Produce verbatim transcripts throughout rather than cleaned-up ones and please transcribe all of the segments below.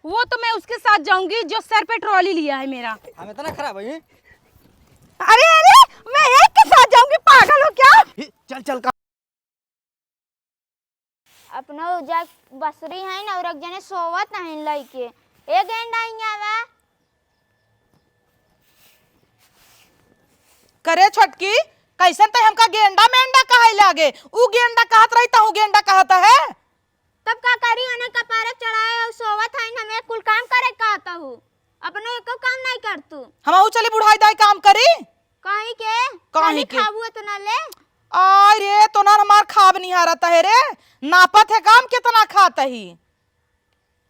वो तो मैं उसके साथ जाऊंगी जो सर पे ट्रॉली लिया है मेरा। हम इतना खराब है? अरे, अरे, मैं एक के साथ जाऊंगी, पागल हो क्या? ही, चल, चल, का अपना उजा बसरी है ना, और एक जने सोवत नहीं लइके। ए गेंडा, इहाँ आवा। करे छोटकी, कैसन तै हमका गेंडा मेंडा कहै लागे? ऊ गेंडा कहत रही, तहू गेंडा कहत है। तब का करी, उन्हें कपारे चढ़ाए और सोवत है ना, मैं कुल काम करे कहत हूँ। अपनो एको काम नहीं कर तू। हमहू चली बुढ़ाई दाई काम करी। काहे के? काहे खाली के? खाबू इतना ले। आय रे, तोनार हमार खाब निहारत है रे। नापत है काम कितना खात ही।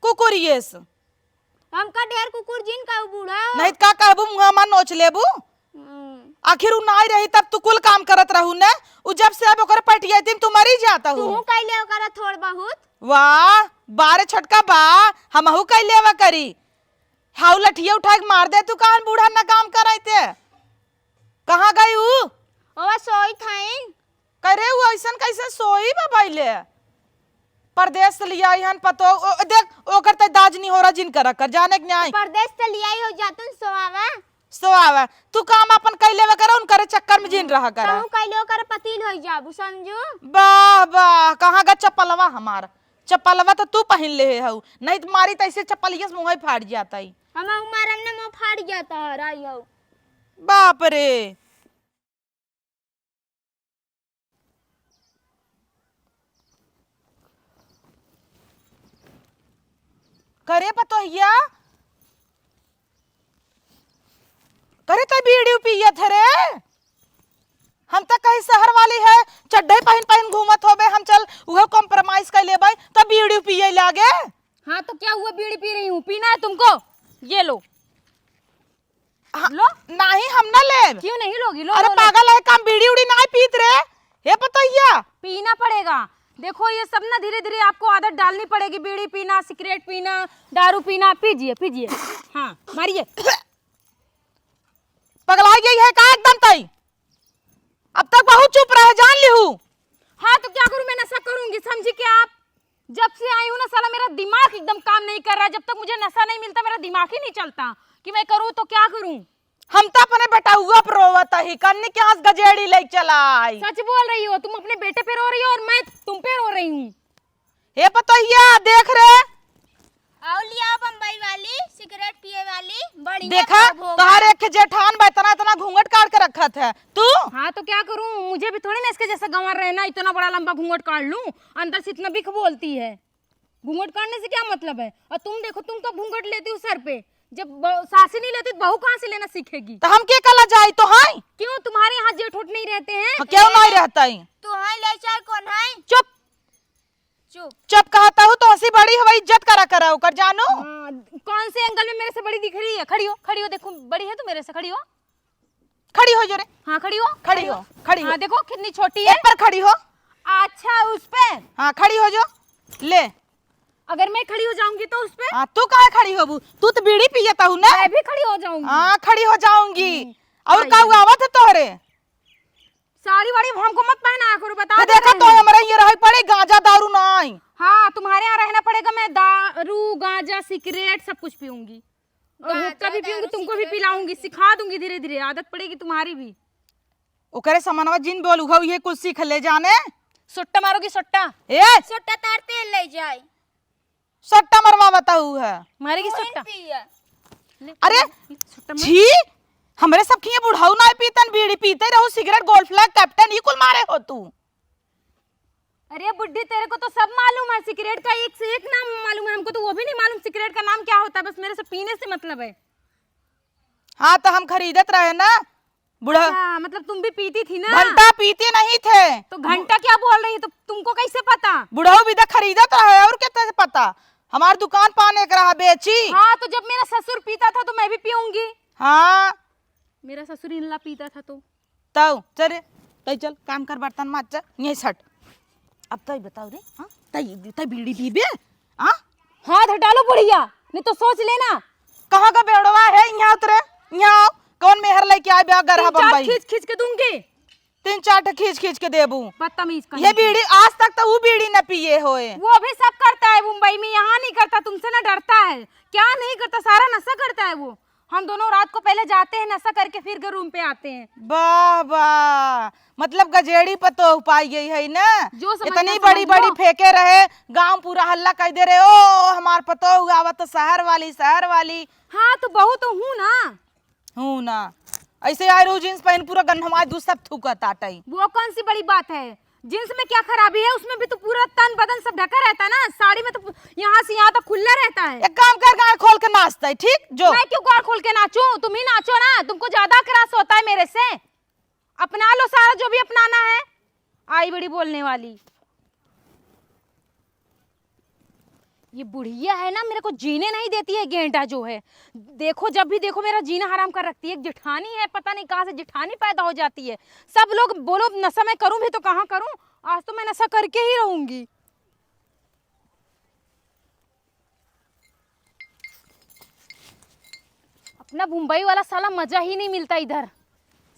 कुकुरियस। हमका ढेर कुकुर जिन कहू बूढ़ा। नहीं त का कहबू, मुँह हमार नोच लेबू। हम्म। आखिर उ नाई रही तब तू कुल काम करत रहू ने। उ जब से अब ओकर पटियतिन तू मरी जात हू। तू कैले ओकरा थोड़ बहुत। वाह, बारे छोटका बा, हमहू कैले वा करी। हाउ लठिया उठा के मार दे तू, काहन बूढ़ा ना काम कराई ते। कहाँ गई ऊ? ओवा सोई थाइन। करे ऊ ऐसन कैसे सोई बा भइले? परदेस से लियाई हन पतो, ओ, देख, ओकर तै दाज निहोरा जिन करा कर, जाने के न्याय। परदेस से लियाई हो जातुन सोआवा। सोआवा, तू काम अपन कैले वा करा, उनकरे चक्कर में जिन रहा करा। कहूँ कैले ओकर पतील होई जाबू, समझू? वाह, वाह, कहाँ गा चपलवा हमार? चपलवा तो तू पहिन लेहे हऊ, नहीं त मारी तैसे चपलिया से मुँह फाड़ जाता ही। हम मारम ने मुँह फाड़ जाता है, राई हऊ। बाप रे। करे पतोहिया, करे तै बीड़ी पियत है रे? हम त कहीं शहर वाली है, चड्ढे पहिन पहिन घूमत होबे, हम चल उहे compromise कर लेबै, त बीड़ी पिए लागे। हाँ, तो क्या हुआ, बीड़ी पी रही हूँ, पीना है तुमको? ये लो। हाँ, लो। नहीं, हम ना लेब। क्यों नहीं लोगी? लो, अरे लो, लो। पागल है, काम बीड़ी उड़ी ना पीत रे। हे पतोहिया। पीना पड़ेगा। देखो, ये सब ना धीरे-धीरे आपको आदत डालनी पड़ेगी, बीड़ी पीना, सिगरेट पीना, दारू पीना। पीजिए, पीजिए। हाँ, मारिए। पगलाई गई है का एकदम तई? अब तक बहुत चुप रहे, जान लिहू। हाँ, तो क्या करूँ, मैं नशा करूँगी, समझी क्या आप? जब से आई हूँ ना साला, मेरा दिमाग एकदम काम नहीं कर रहा है। जब तक मुझे नशा नहीं मिलता, मेरा दिमाग ही नहीं चलता कि मैं करूँ तो क्या करूँ। हम तो अपने बेटउआ पर रोवत ही, कन्नी के हाथ गजेड़ी ले चलाई। सच बोल रही हो, तुम अपने बेटे पे रो रही हो और मैं तुम पे रो रही हूँ। हे पतोहिया, देख रे। आओ लिया बम्बई वाली, सिगरेट पिए वाली, बढ़िया देखा, तब होगा। तोहार एक जेठान बा, इतना, इतना घूंघट काट के रखत है। तू? हाँ, तो क्या करूँ, मुझे भी थोड़ी ना इसके जैसा गंवार रहना, इतना बड़ा लंबा घूंघट काट लूँ, अंदर से इतना बिख बोलती है। घूंघट काटने से क्या मतलब है? और तुम देखो, तुम तो घूंघट लेती हो सर पे, जब ब-, सास ही नहीं लेती तो बहू कहाँ से लेना सीखेगी? तो हम के कला जाई तो हैं? क्यों, तुम्हारे यहाँ जेठ ओठ नहीं रहते हैं? हाँ, क्यों नहीं रहता है? तो हैं ले चाहे कौन है? चुप। चुप। चुप कहता हूँ, तो हंसी बड़ी हवा इज्जत करा करा ओकर, जानो? हाँ, कौन से एंगल में मेरे से बड़ी दिख रही है? खड़ी हो, खड़ी हो, देखो, बड़ी है तू मेरे से, खड़ी हो। खड़ी हो जो रे। हाँ, खड़ी हो, खड़ी हो, खड़ी हो। हाँ, देखो कितनी छोटी है। एक पर खड़ी हो। अच्छा, उस पे? हाँ, खड़ी हो जो। ले। अगर मैं खड़ी हो जाऊंगी तो उस पे? हाँ, तू काहे खड़ी होबू? तू तो बीड़ी पियत हऊ ना। मैं भी खड़ी हो जाऊंगी। हाँ, खड़ी हो जाऊंगी। हम्म, और आई का जाऊंगी। हुआ आवत है तोहरे? साड़ी वाड़ी हमको मत पहनाया करो, बता तो दे देखा रहे तो हैं। हमारे ये रहे पड़े, गांजा दारू ना आई। हाँ, तुम्हारे यहाँ रहना पड़ेगा, मैं दारू, गांजा, सिगरेट सब कुछ पीऊंगी। और गांजा, हुक्का भी पीऊंगी, दारू, तुमको भी सिगरेट पिलाऊंगी, सब। सिखा दूंगी धीरे धीरे, आदत पड़ेगी तुम्हारी भी। ओकरे समानवा जिन बोल उघा, ये कुल सीख ले जाने। सुट्टा मारोगी, सुट्टा? ए! सुट्टा तार तेल ले जाए। सट्टा मरवावत हऊ है। मारेगी वही सट्टा। पिया। ले, अरे, ले, ले, सट्टा मार। छी, हमरे सब खिए बुढ़ऊ ना पीतन, बीड़ी पीते रहू, सिगरेट, गोल्ड फ्लैग, कैप्टन, ई कुल मारे हो तू। अरे बुड्ढी, तेरे को तो सब मालूम है, सिगरेट का एक से एक नाम मालूम है, हमको तो वो भी नहीं मालूम सिगरेट का नाम क्या होता है, बस मेरे से पीने से मतलब है। हाँ, तो हम खरीदत रहे ना, बुढ़ा। अच्छा, मतलब तुम भी पीती थी ना? घंटा पीते नहीं थे। तो घंटा क्या बोल रही है? तो तुमको कैसे पता? बुढ़ऊ भी तो खरीदत रहे, और क्या तुझे पता? हमार दुकान पाने के रहा, बेची। हाँ, तो जब मेरा ससुर पीता था तो मैं भी पीऊंगी। हाँ। मेरा ससुर इनला पीता था तो। तऊ, चल रे, तई चल, काम कर, बर्तन माज, चल, यहीं सट। अब तई बताओ रे, हाँ? तई, तई बीड़ी पीबे? हाँ? हाथ हटा लो बुढ़िया, नहीं तो सोच लेना। कहाँ का बेड़वा है? यहाँ उतरे, यहाँ आओ। कौन मेहर लेके आए बे गरहा तीन चार बम्बई? खींच खींच के दूंगी। तीन चार ठे खींच खींच के देबू। बदतमीज कहीं ये के। बीड़ी, आज तक तो वो बीड़ी न पिए होए। वो भी सब करता है मुंबई में, यहाँ नहीं करता, तुमसे ना डरता है। क्या नहीं करता, सारा नशा करता है वो। हम दोनों रात को पहले जाते हैं नशा करके, फिर घर रूम पे आते हैं। वाह, वाह, मतलब गजेड़ी पतोह पाई गई है ना। जो समझना इतनी बड़ी समझ बड़ी लो। फेंके रहे, गांव पूरा हल्ला कर दे रहे, "ओ, हमार पतोह आवत, शहर वाली, शहर वाली।" हाँ, तो बहू तो हूँ ना। हूँ ना। ऐसे आए रहू जींस पहन, पूरा गन्हवा दूध सब थूकत आटई। वो कौन सी बड़ी बात है? जींस में क्या खराबी है? उसमें भी तो पूरा तन बदन सब ढका रहता है ना, साड़ी में तो पू-, यहाँ से यहाँ तक खुला रहता है। एक काम कर, गाड़ खोल के नाचता है, ठीक? जो मैं क्यों गाड़ खोल के नाचूं? तुम ही नाचो ना, तुमको ज्यादा क्रश होता है मेरे से। अपना लो सारा जो भी अपनाना है। आई बड़ी बोलने वाली। ये बुढ़िया है ना, मेरे को जीने नहीं देती है, गेंडा जो है। देखो, जब भी देखो मेरा जीना हराम कर रखती है। एक जेठानी है, पता नहीं कहाँ से जेठानी पैदा हो जाती है। सब लोग बोलो नशा मैं करूँ भी तो कहाँ करूँ, आज तो मैं नशा करके ही रहूंगी। अपना मुंबई वाला साला मजा ही नहीं मिलता इधर।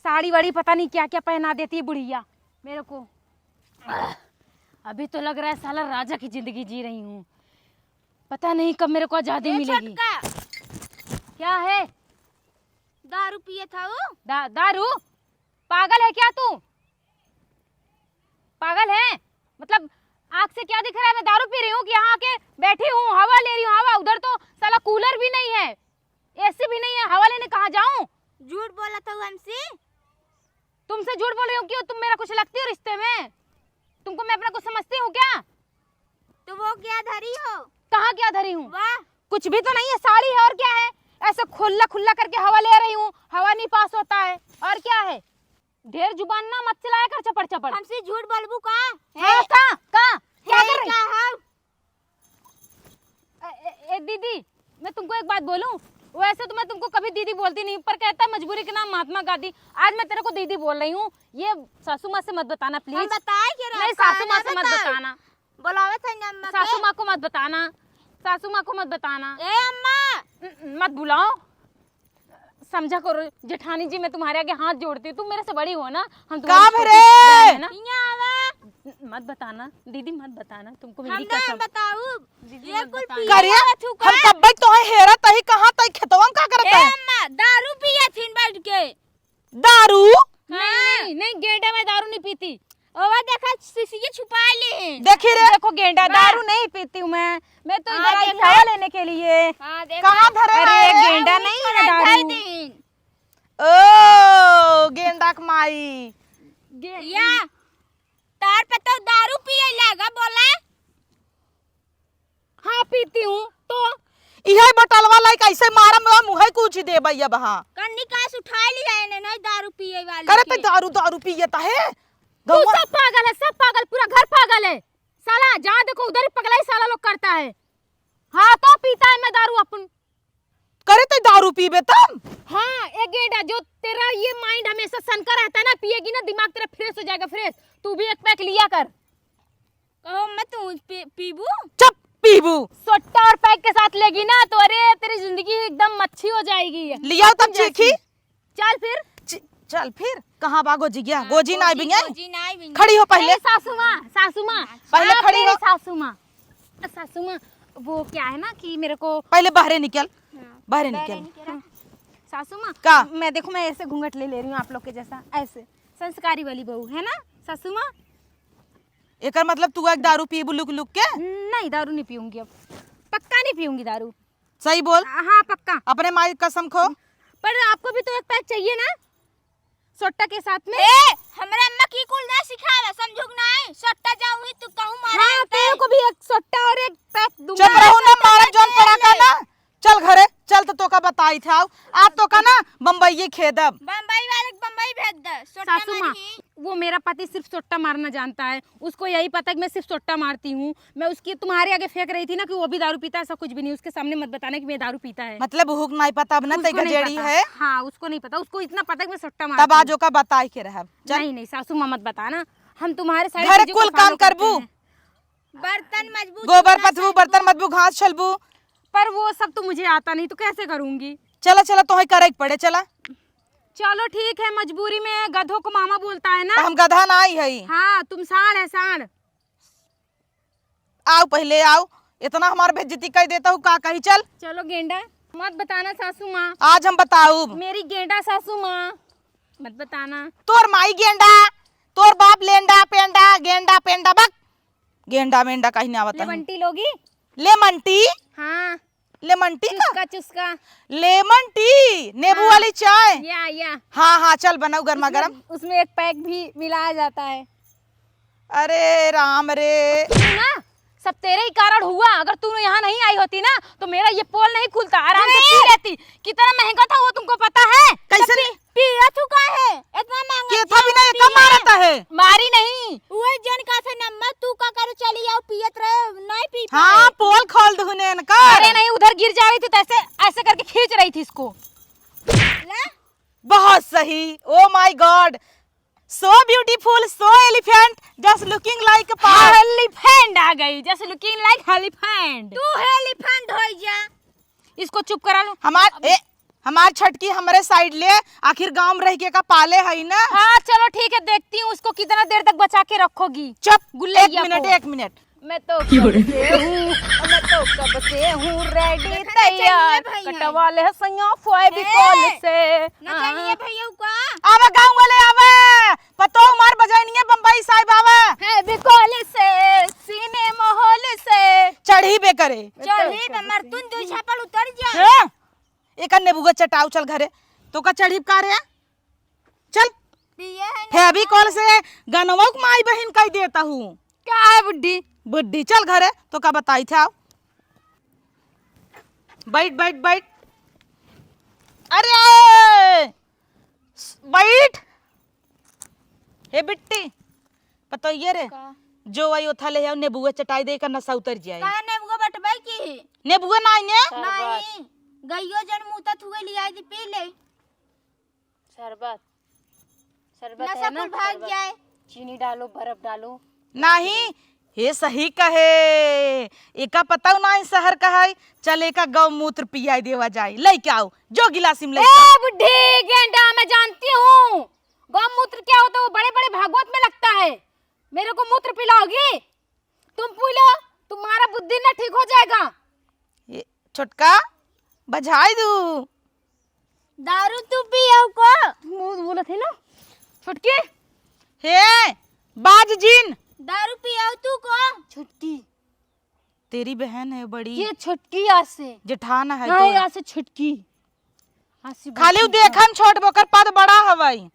साड़ी वाड़ी पता नहीं क्या क्या पहना देती है बुढ़िया मेरे को। अभी तो लग रहा है साला राजा की जिंदगी जी रही हूँ। पता नहीं कब मेरे को आजादी ए मिलेगी। छोटका। क्या है? दारू पिए था वो। दा-, दारू? पागल है क्या तू? पागल है? मतलब, आँख से क्या दिख रहा है? मैं दारू पी रही हूँ कि यहाँ आके बैठी हूँ, हवा ले रही हूँ, हवा? उधर तो साला कूलर भी नहीं है, एसी भी नहीं है, हवा लेने कहाँ जाऊँ? झूठ बोला था हमसे। तुमसे झूठ बोल रही हूँ क्यों? तुम मेरा कुछ लगती हो रिश्ते में? तुमको मैं अपना कुछ समझती हूँ क्या? तो वो क्या धरी हो? कहाँ क्या धरी हूँ? वाह। कुछ भी तो नहीं है, साड़ी है और क्या है? ऐसे खुल्ला खुल्ला करके हवा ले रही हूँ, हवा नहीं पास होता है और क्या है? ढेर जुबान ना मत चलाया कर चपड़ चपड़। हमसे झूठ बोलबू का? हाँ, का? का? क्या कर रही? का हम? ए, ए, ए, दीदी, मैं तुमको एक बात बोलूं? वैसे तो मैं तुमको कभी दीदी बोलती नहीं, पर कहता है मजबूरी के नाम महात्मा गांधी। आज मैं तेरे को दीदी बोल रही हूँ, ये सासू माँ से मत बताना, हम प्लीज। बताए के नहीं, रहता सासू है, माँ ना से मत बताऊ। बताना। बोलावे थे ना अम्मा सासू के। माँ को मत बताना, सासू माँ को मत बताना। ए अम्मा! न-, मत बुलाओ। समझा करो जेठानी जी, मैं तुम्हारे आगे हाथ जोड़ती हूँ, तुम मेरे से बड़ी हो ना, हम तुम्हारी का छोटी भरे? बहन है ना। हियाँ आवा। न-, मत बताना दीदी, मत बताना, तुमको हम मेरी ना कसम। बताऊ। दीदी, ये मत कुल बताना। पिए करे, आवा थू का? हम कब्बे तोहे हेरा तही कहाँ तही खेतवा में का करत ए है? अम्मा, दारू पिए थिन बैठ के। दारू? नहीं, हाँ। नहीं, नहीं, गेंडा, मैं दारू नहीं पीती। ओवा देखा, शीशिये छुपा ले हैं। देखी रे। देखो गेंडा, वाह। दारू नहीं पीती हूँ मैं। मैं तो हाँ, इधर आई थी देखा। हवा लेने के लिए। हाँ, देखा। कहाँ धरे अरे, है? गेंडा नहीं है, दारू। ओ, गेंडा के माई। गे- या, तार पे तो दारू पिए लागा, बोला। हाँ, पीती हूँ, तो? इहे बटलवा लाइके ऐसे मारम, मुँहे कूच देबे अब, हाँ। कन्नी कास उठाए लिया एने, नहीं दारू पिए वाली करे के। ते दारू, दारू पिए ता है। तू गौवा सब पागल है, सब पागल, पूरा घर पागल है। साला, जहाँ देखो उधर ही पगला ही साला लोग करता है। हाँ, तो पीता है मैं दारू अपन। करे ते दारू पीबे तब? हाँ, ए गेंडा, जो तेरा ये mind हमेशा सनका रहता है ना, पिएगी ना, दिमाग तेरा fresh हो जाएगा, fresh। तू भी एक pack लिया कर। कहो मत तू पी-, पीबू? चुप, पीबू। सोट्टा और pack के साथ लेगी ना, तो अरे, तेरी जिंदगी एकदम अच्छी हो जाएगी। लियाओ तब तुम जैसी। चीखी। चल फिर। च-, चल फिर। कहाँ बा गोजिया? हाँ, गोजी ना गोजी, आइबिंगे? गोजी ना आइबिंगे। खड़ी हो पहले। ए, सासू माँ, सासू माँ। पहले आप खड़ी मेरी हो। सासू माँ। सासू माँ, वो क्या है ना कि मेरे को पहले बाहरे निकल। हाँ। बाहरे बाहरे निकल। निकल। हाँ। सासू माँ, का? मैं, देखो, मैं ऐसे घूंघट ले ले रही हूँ आप लोग के जैसा, ऐसे संस्कारी वाली बहू, है ना सासू माँ? एकर मतलब तू एक दारू पीबू लुक लुक के? नहीं, दारू नहीं पीऊंगी अब, पक्का नहीं पीऊंगी दारू। सही बोल। हाँ, पक्का। अपने माई कसम खो। पर आपको भी तो एक pack चाहिए ना, सोट्टा के साथ में। ए, हमरा अम्मा की कुल ना सिखावा, समझुक नहीं? सोट्टा जाऊ ही तू कहूँ मारा हाँ, अंतर। तेरे को भी एक सोट्टा और एक pack दूंगा। चुप रहो ना, मारा जौन पड़ा का ना। चल घरे, चल तो तोका बताई था। आज तोका ना बम्बई खेदब। बम्बई वाले के बम्बई भेज दे, सोट्टा सासू माँ, मारी। वो मेरा पति सिर्फ सोट्टा मारना जानता है, उसको यही पता है कि मैं सिर्फ सोट्टा मारती हूँ। मैं उसकी तुम्हारे आगे फेंक रही थी ना कि वो भी दारू पीता है, ऐसा कुछ भी नहीं। उसके सामने मत बताना कि मैं दारू पीता है। मतलब हुक नहीं पता, अब ना उसको तै नहीं गजेड़ी पता। है। हाँ, उसको नहीं पता, उसको इतना पता है कि मैं सोट्टा मारती हूँ। तब आज ओका बताई के रहब। चल। नहीं, नहीं, सासू माँ मत बताना, हम तुम्हारे सारे घर चीजों को कुल follow काम करते करबू। हैं। बर्तन मजबू, गोबर पथबू, बर्तन मजबू, घास छलबू। पर वो सब तो मुझे आता नहीं, तो कैसे करूंगी? चला, चला, तोहे करे के पड़े, चला। चलो ठीक है, मजबूरी में गधों को मामा बोलता है ना। तो हम गधा नाहीं हई। हाँ, तुम साँड़ है, साँड़। आओ, पहिले आओ, इतना हमार बेइज्जती कर देता हूँ, का कही, चल। चलो गेंडा, मत बताना सासू माँ। आज हम बताउब। मेरी गेंडा सासू माँ, मत बताना। तोर माई गेंडा, तोर बाप लेंडा पेंडा, गेंडा पेंडा, बक। गेंडा मेंडा कहीं ना आवत है। लेमन टी लोगी? लेमन टी? हाँ। लेमन टी का? चुस्का, चुस्का। लेमन टी, नींबू हाँ। वाली चाय। या, या। हाँ, हाँ, चल बनाओ गर्मा उसमें, गर्म। उसमें एक पैक भी मिलाया जाता है। अरे राम रे। तू ना, सब तेरे ही कारण हुआ। अगर तू यहाँ नहीं आई होती ना, तो मेरा ये पोल नहीं खुलता, आराम से पी अरे! लेती। कितना महंगा था वो तुमको पता है? कैसे तो पी-, नहीं? पिया चुका है, इतना महंगा केथा दिया भी नहीं, वो कम पिया। मारता है। मारी नहीं। वही जन का से नंबर तू का करे चली आओ पियत रहे, नहीं पी हाँ, पाए। पोल खोल दहु ने इनका। अरे नहीं, उधर गिर जा रही थी तो ऐसे, ऐसे करके खींच रही थी इसको। ले। बहुत सही। Oh my God, so beautiful, so elephant, just looking like a parrot। Elephant आ गई, just looking like elephant। तू elephant हो जा। इसको चुप करा लो। हमार, ए, हमार छटकी हमरे side ले, आखिर गाँव में रह के का पाले हई ना। हाँ, चलो ठीक है, देखती हूँ उसको कितना देर तक बचा के रखोगी। चुप, गुल्लैया एक मिनट, को। एक मिनट। मैं तो कब से हूँ, मैं तो कब से हूँ ready देखा, तैयार। नचनिया भैया। कटवा ले सैया Fevicol ए, से। नचनिया हाँ। भैया का? आवा गाँव वाले आवा, पतो हमार बजैनिया बम्बई साहिब आवा। Fevicol से, सिनेमा hall से। चढ़ी बे करे। चढ़ी बे मर तुम दो झापड़ उतर जा। हाँ? एका नेबुआ चटाऊ, चल घरे। तो का चढ़ी का रे? चल। पिए है ना। Fevicol से गनवा के माई बहिन कह देता हूँ। का है बुड्ढी? बुड्ढी, चल घरे, तो का बताई था। बैठ, बैठ, बैठ। अरे, बैठ। हे बिट्टी, पतोहिए रे, का? जो आई ओथा ले आओ, नेबुआ चटाई दे, एकर नशा उतर जाए। का नेबुआ बटबै की? नेबुआ नाई ने? शरबत। नहीं, गइयो जन मुतत हुए लियाई दी, पी ले। शरबत, शरबत नशा है ना, कुल भाग शरबत। जाए। चीनी डालो, बर्फ डालो। नहीं, हे सही कहे, एका पता नाई शहर का है, चल एका गौमूत्र पियाई देवा जाए, लेके आओ, जो गिलासी में लेके ए आओ। बुड्ढी गेंडा, मैं जानती हूँ गौमूत्र क्या होता है, वो बड़े-बड़े भागवत में लगता है। मेरे को मूत्र पिलाओगी? तुम पी लो, तुम्हारा बुद्धि ना ठीक हो जाएगा। ए, छोटका, बजाई दू। दारू तू पियो को? तू मुँह बोलत है ना, छोटकी। हे, बाज जिन। दारू पियो तू को? छोटकी। तेरी बहन है बड़ी। ये छोटकी आज से। जेठान है नहीं, तो। आज से छोटकी। आज से खाली उ बड़की। देखन छोट बा, ओकर पद बड़ा हवई।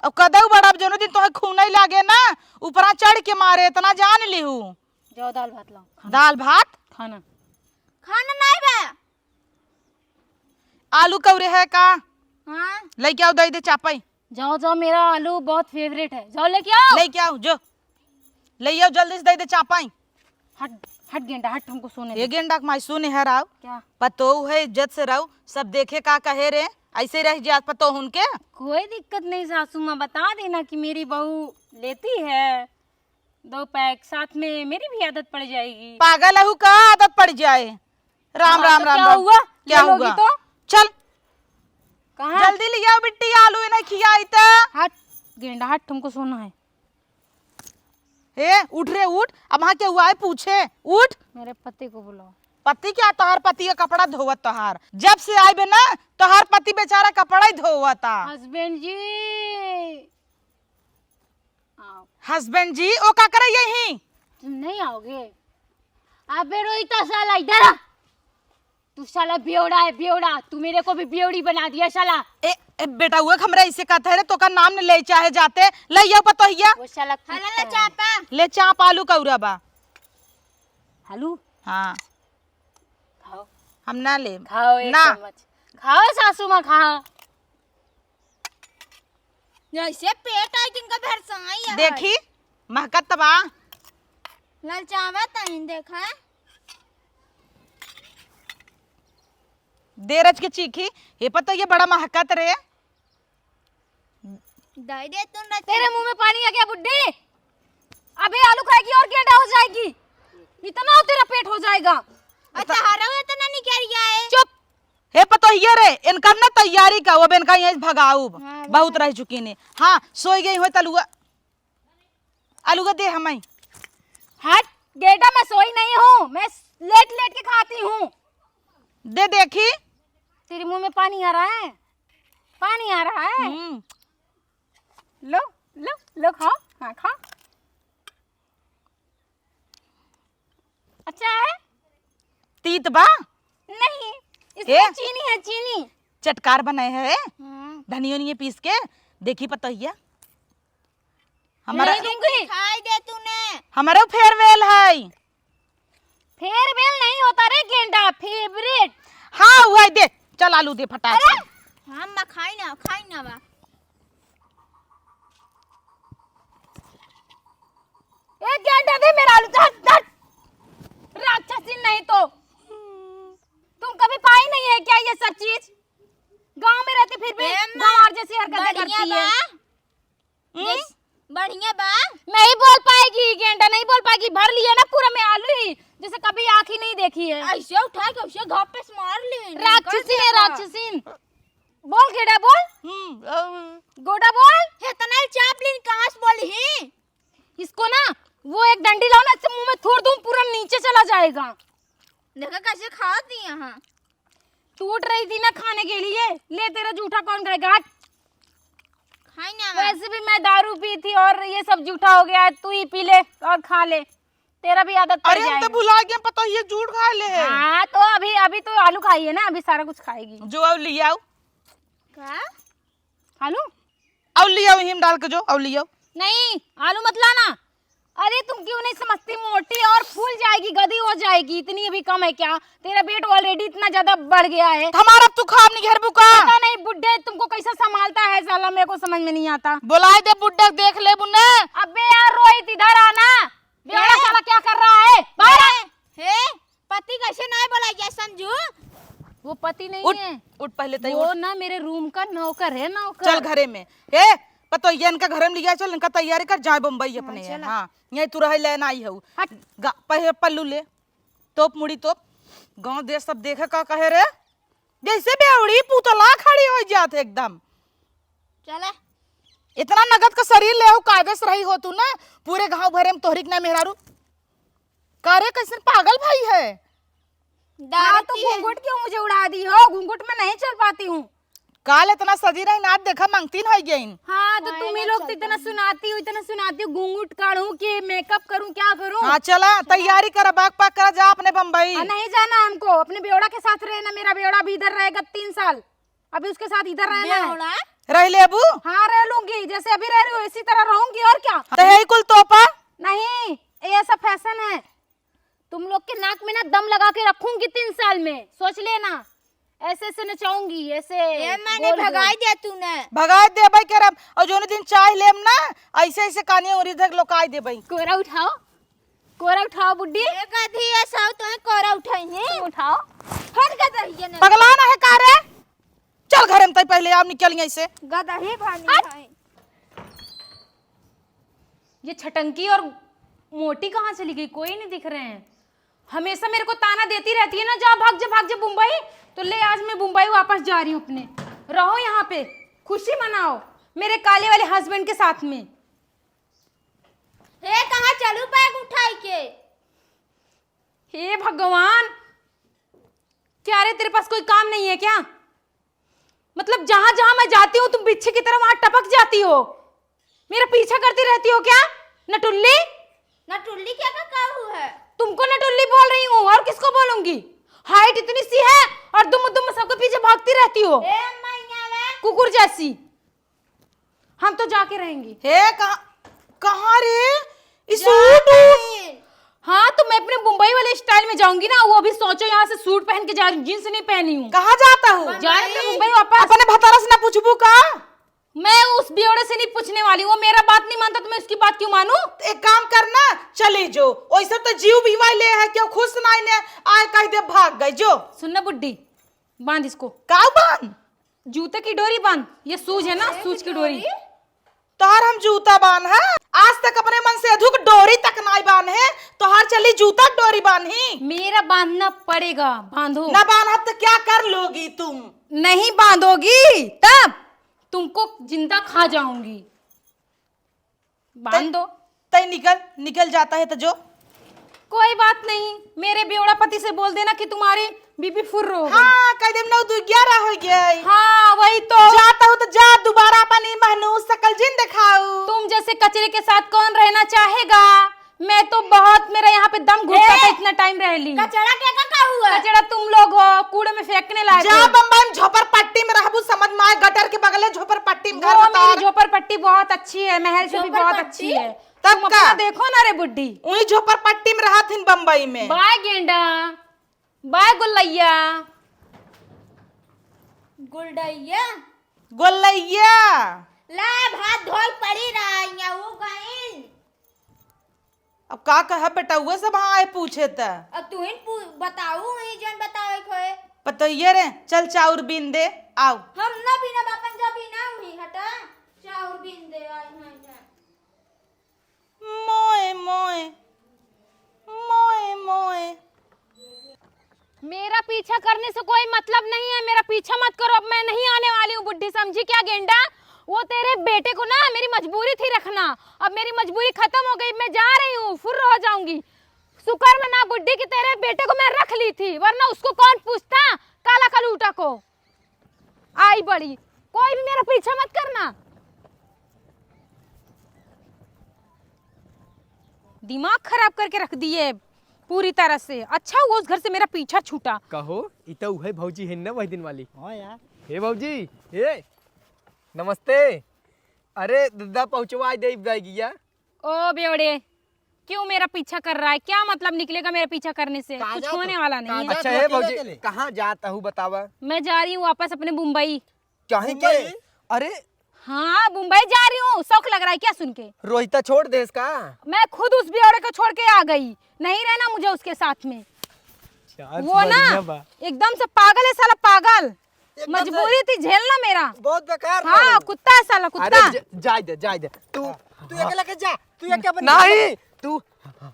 अब कदऊ बड़ा, अब जौनो दिन तोहे खून नहीं लागे ना, ऊपरा चढ़ के मारे, इतना जान लिहू। जाओ दाल भात लाओ, खाना। दाल भात? खाना। खाना नहीं बा। आलू कौरे है का? हाँ। लेके आओ, दे दे चापाई। जाओ, जाओ, मेरा आलू बहुत favourite है, जाओ लेके आओ। लेके आओ, जो। ले आओ, जल्दी से दे दे चापाई। हट, हट गेंडा, हट, हमको सोने दे। ये गेंडा के माई सुने है राव। क्या? पतोहू है, इज्जत से रहो, सब देखे का कहे रे, ऐसे रह जात पतोहुन के। कोई दिक्कत नहीं सासू माँ, बता देना कि मेरी बहू लेती है दो पैक, साथ में मेरी भी आदत पड़ जाएगी। पागल हऊ का, आदत पड़ जाए? राम, हाँ, राम, तो राम, क्या राम। हुआ? क्या ये लोगी हुआ? तो? चल। कहाँ? जल्दी ले आओ बिट्टी, आलू इन्हें खियाई त। हट, गेंडा हट, हमको सोना है। ए, उठ रे, उठ। अब वहाँ के हुआ है पूछे, उठ। मेरे पति को बुलाओ। पति क्या? तोहार पति का कपड़ा धोवत तोहार। जब से आइबे ना, तोहार पति बेचारा कपड़ा ही धोवता। Husband जी, आओ। Husband जी, ओ का करे यही? तुम नहीं आओगे? अबे रोहित साला इधर आ। तू साला बेवड़ा है, बेवड़ा। तू मेरे को भी बेवड़ी बना दिया साला। ए, ए, बेटा, वो हमरा ऐसे कहता है रे, तो का नाम न ले चाहे जाते, ले आओ पतोहिया। वो साला हला कुत्ता ले है। चापा। ले चाप आलू कौरा बा। आलू? हाँ। खाओ। हम ना लेब। खाओ एक ना। चम्मच। खाओ सासू माँ, खाओ। जैसे पेट आई, जिनका भरसाई है। देखी, महकत त बा। ललचावा तनी देखा। देरज के चीखी, हे पतोहिया बड़ा महकत रे। दाई दे तू ना तेरे मुंह में पानी आ गया बुड्ढी। अबे आलू खाएगी और गेंडा हो जाएगी। इतना तेरा पेट हो जाएगा। अच्छा, हरा हुआ इतना नहीं कह रही है। चुप। हे पतोहिया, तो ये रे, इनका ना तैयारी का, वो इनका यहीं भगाऊब। हाँ, बहुत रह चुकी ने। हाँ, सोई गई हो तलुआ। अलुआ दे हमें। हट, गेंडा, मैं सोई नहीं हूँ, मैं लेट लेट के खाती हूँ। दे देखी। तेरे मुंह में पानी आ रहा है, पानी आ रहा है। हम्म। लो, लो, लो, खाओ, हाँ, खाओ। अच्छा है? तीत बा? नहीं, इसमें ए? चीनी है, चीनी। चटकार बनाए है। हम्म। धनिया उनिया पीस के। देखी पतोहिया। हमारा नहीं दूंगी। खाई दे तूने। हमारे फेयरवेल है। फेयरवेल नहीं होता रे गेंडा, फेवरेट। हाँ, वही दे। चल आलू दे फटाक से। अरे! हम ना खाई ना, खाई ना बा। ए गेंडा दे मेरा आलू, हट, हट। राक्षसी नहीं तो। तुम कभी पाई नहीं है क्या ये सब चीज? गांव में रहती फिर भी ए माँ, गंवार जैसी हरकतें बढ़िया करती है। बा। हम्म? यस, बढ़िया बा। नहीं बोल पाएगी गेंडा, नहीं बोल पाएगी। भर लिया ना पूरा में आलू ही, जैसे कभी आँख ही नहीं देखी है। ऐसे उठा के ऐसे घाप पे से मार ली, राक्षसीन है, राक्षसीन। बोल गेंडा बोल। हम्म, अब गोंडा बोल। इतना ही चाप लीन कहाँ से बोली ही? इसको ना वो एक डंडी लाओ ना, इससे मुंह में थूर दूं, पूरा नीचे चला जाएगा। देखा कैसे खाती यहाँ। टूट रही थी ना खाने के लिए। ले, तेरा जूठा कौन खाएगा? हट। खाई ना मैं। वैसे भी मैं दारू पी थी और ये सब जूठा हो गया है, तू ही पी ले और खा ले, तेरा भी आदत पड़ जाएगी। अरे हम तो भुला गए, पता ये जूठ खा ले है। हाँ, तो अभी, अभी तो आलू खाई है ना, अभी सारा कुछ खाएगी। जो आओ ले आओ। का? आलू? और ले आओ, हिम डाल के जो, और ले आओ। नहीं, आलू मत लाना। अरे तुम क्यों नहीं समझती, मोटी और फूल जाएगी, गधी हो जाएगी। इतनी अभी कम है क्या? तेरा वेट already इतना ज्यादा बढ़ गया है। हमारा तू खाब नहीं घर बुका। पता नहीं बुड्ढे तुमको कैसा संभालता है साला, मेरे को समझ में नहीं आता। बुलाए दे बुड्ढे, देख ले बुन्ने। अबे यार रोहित, इधर आना। बेवड़ा ए? साला क्या कर रहा है? बाहर आ। ए, हे, पति कैसे नहीं बोला जाए संजू? वो पति नहीं उठ, है। उठ पहले तई वो उठ। ना मेरे रूम का नौकर है, नौकर। चल घरे में। हे, पतो ये इनका घरे में लिया चल, इनका तैयारी कर, जाए बम्बई हाँ, अपने यहाँ। चला। हाँ, यहीं तू रहे लेना आई हऊ। हट। गा-, पहले पल्लू ले, तोप मुड़ी तोप। गाँव देश सब देखे का कहे रे, जैसे बेवड़ी पुतला खड़ी हो जात है एकदम। चला। इतना नगद का शरीर ले हो, कायदे से रही हो तू ना, पूरे गाँव भरे में तोहरी के ना मेहरारू। का रे, कैसन पागल भाई है? दारू हाँ, तो पी है। घूंघट क्यों मुझे उड़ा दी हो? घूंघट में नहीं चल पाती हूँ। काल इतना सजी रही ना, आज देखा मंगतीन हो गई। हाँ, तो हाँ, तुम ही लोग तो इतना सुनाती हो, इतना सुनाती हो, घूंघट काढ़ूं कि मेकअप करूं, क्या करूं? हाँ, चला, तैयारी करा, बैग पैक करा, जा अपने बम्बई। हाँ, नहीं जाना हमको, अपने बेवड़ा के साथ रहना, मेरा बेवड़ा भी इधर रहेगा तीन साल, अभी उसके साथ इधर रहना है। बेवड़ा? रह लेबू? हाँ, रह लूंगी, जैसे अभी रह रही हूँ, इसी तरह रहूंगी, और क्या? तो यही कुल तोपा? नहीं, ये सब फैशन है। तुम लोग के नाक में ना दम लगा के रखूंगी तीन साल में, सोच लेना। ऐसे ऐसे नचाऊंगी, ऐसे ए, माने गोल गोल। भगाई दे तूने। भगाई दे भाई करम, और जोने दिन चाह लेम ना, ऐसे ऐसे कानिया उरी धक लोकाई दे भाई। कोरा उठाओ, कोरा उठाओ बुड्ढी। ए गधी, ये सब तो कोरा उठाई है। तुम उठाओ। हट गधा, ये नहीं। पगला ना है का रे? चल घरे में तई पहले, आप निकल गई से। गधा ही भानी हट। भाई। ये छटंकी और मोटी कहाँ चली गई? कोई नहीं दिख रहे हैं। हमेशा मेरे को ताना देती रहती है ना, "जा भाग जा, भाग जा बम्बई।" तो ले, आज मैं बम्बई वापस जा रही हूँ अपने। रहो यहाँ पे, खुशी मनाओ मेरे काले वाले हस्बैंड के साथ में। हे, कहाँ चलू बैग उठाई के? हे भगवान, क्या रे, तेरे पास कोई काम नहीं है क्या? मतलब, जहां जहां मैं जाती हूँ, तुम बिच्छी की तरह वहां टपक जाती हो, मेरा पीछा करती रहती हो क्या, नटुल्ली? नटुल्ली क्या का काहू है? तुमको नटुल्ली बोल रही हूँ, और किसको बोलूंगी? हाइट इतनी सी है और दुम दुम सबके पीछे भागती रहती हो, ए मैया रे। कुकुर जैसी। हम तो जाके रहेंगे। हे, कहाँ, कहाँ रे? ई सूट? हाँ, तो मैं अपने मुंबई वाले स्टाइल में जाऊंगी ना, वो अभी सोचो, यहाँ से सूट पहन के जा रही हूँ, जींस नहीं पहनी हूँ। कहाँ जाता हूँ? जा रही हूँ मुंबई वापस। अपने भतारा से ना पूछबू का? मैं उस बेवड़े से नहीं पूछने वाली, वो मेरा बात नहीं मानता तो मैं उसकी बात क्यों मानूं? तो एक काम करना, चली जो, वैसे तो जीव भी वाले है, क्यों खुश ना ने आए, कह दे भाग गए जो। सुन ना बुड्ढी, बांध इसको। का बांध? जूते की डोरी बांध, ये सूज है ना, सूज की डोरी। तोहार हम जूता बान्हा? आज तक अपने मन से अधुक डोरी तक नाई बान्हे, तोहार चली जूता डोरी बान्ही? मेरा बांधना पड़ेगा, बांधो। ना बान्हब त क्या कर लोगी तुम? नहीं बांधोगी तब तुमको जिंदा खा जाऊंगी। बांध दो। तै निकल, निकल जाता है तो जो। कोई बात नहीं, मेरे बेवड़ा पति से बोल देना कि तुम्हारी बीपी फुर्र हो गई। हाँ, कह देम नौ दू ग्यारह हो गई। हाँ, वही तो। जाता हूँ तो जा, दोबारा अपनी महनूस शकल जिन दिखाऊ। तुम जैसे कचरे के साथ कौन रहना चाहेगा? मैं तो बहुत, मेरा यहाँ पे दम घुटता ए, था, इतना टाइम रह ली। कचरा के का, का हुआ? कचरा तुम लोग हो, कूड़े में फेंकने लायक जा हो। बम्बई में झोपड़ पट्टी में रहबू, समझ में आए, गटर के बगले झोपड़ पट्टी में घर वो बता। मेरी झोपड़ पट्टी बहुत अच्छी है, महल से भी झोपड़ बहुत पट्टी? अच्छी है। तब तुम का? अपना देखो ना रे बुड्ढी। उही झोपड़ पट्टी में रहत हिन बम्बई में। बाय गेंडा, बाय गुल्लैया। गुलडैया? गोलैया। ला, भात धोल पड़ी रहा, यहाँ वो गइन। अब का कहा बेटा, उहे सब हाँ आए पूछे त। अब तू ही पू-, बताऊ, ही जन बतावे खोए। पतोहिए रे, चल चाउर बीन दे, आउ। हम ना बीनब, अपन जा बीना हुई, हटा। चाउर बीन दे, आई हाँ, हाँ। मोए, मोए, मोए, मोए। मेरा पीछा करने से कोई मतलब नहीं है, मेरा पीछा मत करो। अब मैं नहीं आने वाली हूँ बुड्ढी, समझी क्या गेंडा? वो तेरे बेटे को ना मेरी मजबूरी थी रखना, अब मेरी मजबूरी खत्म हो गई, मैं जा रही हूँ, फुर्र हो जाऊंगी। शुक्र मना बुड्ढी कि तेरे बेटे को मैं रख ली थी, वरना उसको कौन पूछता काला कलूटा को। आई बड़ी, कोई भी मेरा पीछा मत करना। दिमाग खराब करके रख दिए पूरी तरह से। अच्छा हुआ उस घर से मेरा पीछा छूटा। कहो, ई त उहे भौजी है ना वही दिन वाली। हाँ यार। हे भौजी, हे, नमस्ते। अरे दद्दा पहुँचवा दे बैगिया। ओ बेवड़े, क्यों मेरा पीछा कर रहा है? क्या मतलब निकलेगा मेरा पीछा करने से? कहाँ कुछ जात होने हो? वाला नहीं कहाँ है। जात अच्छा हो? हे अकेले भौजी, अकेले? कहाँ जात हूँ बतावा? मैं जा रही हूँ वापस अपने मुंबई। कहीं मुंबई? के? अरे हाँ, मुंबई जा रही हूँ। शौक लग रहा है क्या सुन के? रोहिता छोड़ देस का? मैं खुद उस बेवड़े को छोड़ के आ गई, नहीं रहना मुझे उसके साथ में। यार, वो ना बढ़िया बा। एकदम से पागल है साला, पागल। एकदम से मजबूरी थी झेलना मेरा। बहुत बेकार हाँ, रहल। कुत्ता है साला, अरे कुत्ता। ज-, जाए दे, जाए दे। तू हाँ। तू एके लेके जा, तू एके अपन नहीं, तू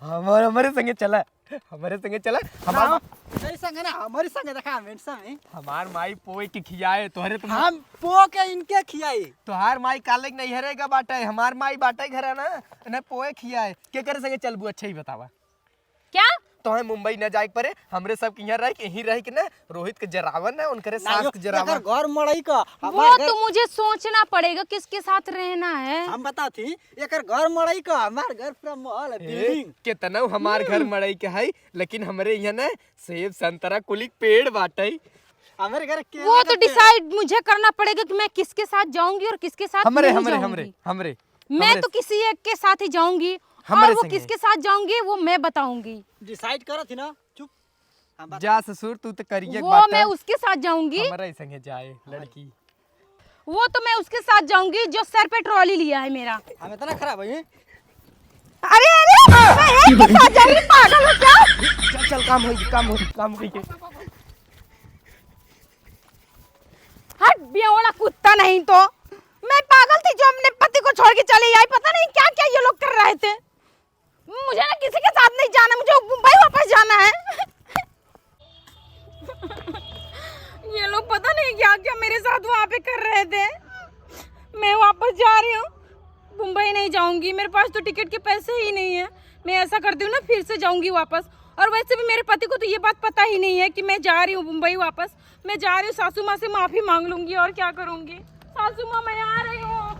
हमारे, हमारे संगे चला, हमारे संगे चला। हमार ना, मा- तेरे संगे ना, हमारे संगे देखा, हम handsome हैं। हमार माई पोए के खियाए, तोहरे तो हम पो के इनके खियाए। तोहार माई काले के नैहरे का बाटे, हमार माई बाटे घर है ना, इन्हें पोए खियाए। के करे संगे चलबू, अच्छा ही बतावा। क्या? तोहे मुंबई न जाए के पड़े, हमरे सब के यहाँ रह के, यहीं रह के ना, रोहित के जरावन ना, उनकरे ना, सास यो, के जरावन। एकर घर मड़ई का, वो हमार घर तो मुझे सोचना पड़ेगा किसके साथ रहना है। हम बताती, एकर घर मड़ई का, हमार घर पूरा महल है, ए, building। केतनौ हमार घर हम्म। मड़ई के है, लेकिन हमरे यहाँ ना सेब, संतरा, कुली के पेड़ बाटे। हमरे घर केला वो का तो पेड़। Decide मुझे करना पड़ेगा कि मैं किसके साथ जाऊंगी और किसके साथ हमरे, नहीं हमरे, जाऊंगी। हमरे, हमरे। मैं हमरे तो किसी एक के साथ ही जाऊंगी, हमरे और वो संगे। किसके साथ जाऊंगी, वो मैं बताऊंगी। Decide करत ही ना, चुप। हम बात जा ससुर, तू तो करिए वो बात मैं है। उसके साथ जाऊंगी। हमरे संगे जाए लड़की। वो तो मैं उसके साथ जाऊंगी जो सर पे trolley लिया है मेरा। हम इतना खराब है? अरे, अरे, मैं एक के साथ जाऊंगी, पागल हो क्या? चल, चल, काम होई, काम होई, काम होई। हट, बेवड़ा कुत्ता नहीं तो। मैं पागल थी जो अपने पति को छोड़ के चली आई। पता नहीं क्या क्या ये लोग कर रहे थे। मुझे ना किसी के साथ नहीं जाना, मुझे मुंबई वापस जाना है। ये लोग पता नहीं क्या क्या मेरे साथ वहाँ पे कर रहे थे। मैं वापस जा रही हूँ, मुंबई नहीं जाऊँगी, मेरे पास तो टिकट के पैसे ही नहीं है। मैं ऐसा करती हूँ ना, फिर से जाऊँगी वापस। और वैसे भी मेरे पति को तो ये बात पता ही नहीं है कि मैं जा रही हूँ मुंबई वापस। मैं जा रही हूँ, सासू माँ से माफी मांग लूंगी और क्या करूंगी। सासू माँ, मैं आ रही हूँ।